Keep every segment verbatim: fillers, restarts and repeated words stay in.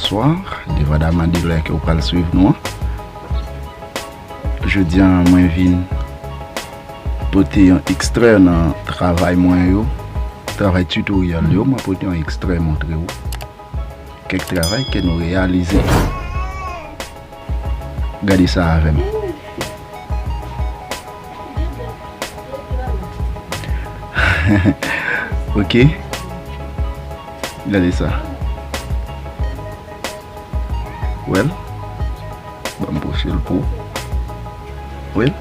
Bonswa, depandamman de lè ke w pral swiv nou an. Jodi a, mwen vin pote yon ekstrè nan travay mwen yo, travay tutorial yo, mwen pote yon ekstrè montre w kèk travay ke nou reyalize. Gade sa avè m. Ok. Gade sa. Wè l. Ban m pwoche l pou w. Wè l.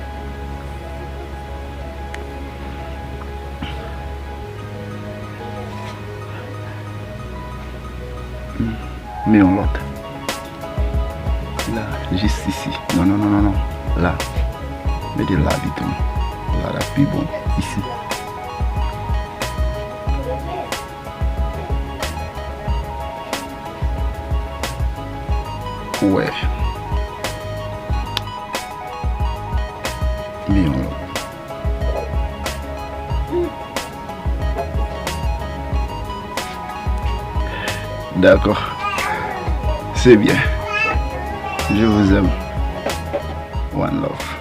Men yon lòt. La, jis isi. Non, non, non, non, non. La. Mete la pito. La, la pi bon. Isi. Ou wè. Men yon lòt. D'accord. C'est bien. Je vous aime. One love.